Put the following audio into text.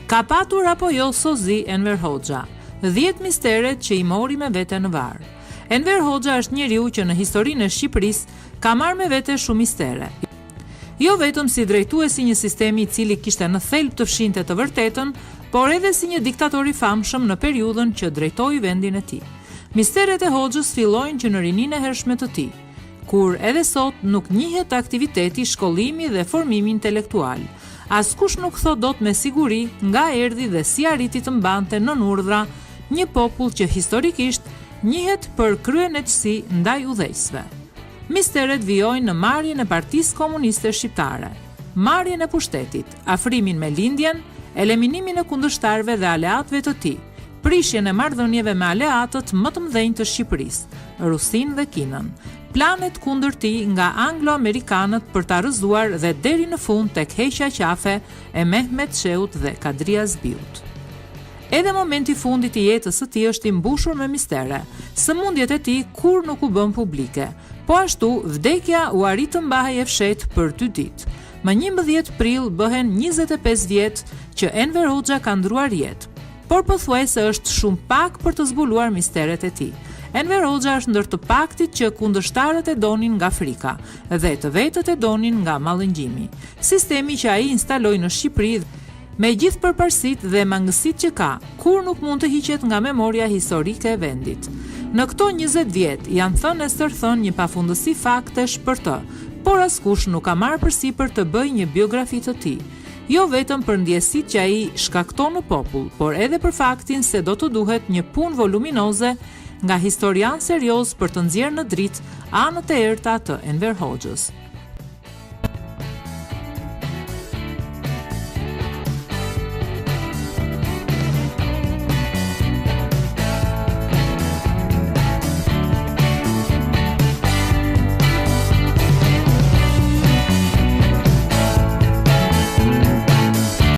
Ka patur apo jo sozi Enver Hoxha? Dhjetë misteret që i mori me vete në varr. Enver Hoxha është njeriu që në historinë e Shqipërisë ka marrë me vete shumë mistere. Jo vetëm si drejtues i një sistemi i cili kishte në thelb të fshinte të vërtetën, por edhe si një diktator i famshëm në periudhën që drejtoi vendin e tij. Misteret e Hoxhës fillojnë që në rininë e hershme të tij, kur edhe sot nuk njihet aktiviteti, shkollimi dhe formimi intelektual. Askush nuk thotë dot me siguri nga erdhi dhe si arriti të mbante nën urdhra një popull që historikisht njihet për kryeneçësi ndaj udhëheqësve. Misteret vijojnë në marrjen e Partisë Komuniste Shqiptare, marrjen e pushtetit, afrimin me Lindjen, eliminimin e kundërshtarëve dhe aleatëve të tij, prishjen e marrëdhënieve me aleatët më të mëdhenj të Shqipërisë, Rusinë dhe Kinën, planet kundër tij nga anglo-amerikanët për ta rrëzuar dhe deri në fund tek heqja qafe e Mehmet Shehut dhe Kadri Hazbiut. Edhe momenti i fundit i jetës së tij është i mbushur me mistere. Sëmundjet e tij kurrë nuk u bënë publike. Po ashtu, vdekja u arrit të mbahej e fshehtë për dy ditë. Më 11 prill bëhen 25 vjet që Enver Hoxha ka ndërruar jetë. Por pothuajse është shumë pak për të zbuluar misteret e tij. Enver Hoxha është ndër të paktit që kundërshtarët e donin nga frika dhe të vetët e donin nga mallëngjimi. Sistemi që ai instaloi në Shqipëri Me gjithë përparësitë dhe mangësitë që ka, kurrë nuk mund të hiqet nga memoria historike e vendit. Në këto 20 vjet janë thënë e stërthënë një pafundësi faktesh për të, por askush nuk ka marrë përsipër të bëjë një biografi të tij. Jo vetëm për ndjesitë që ai shkakton në popull, por edhe për faktin se do të duhet një punë voluminoze nga historianë seriozë për të nxjerrë në dritë anët e errëta të Enver Hoxhës.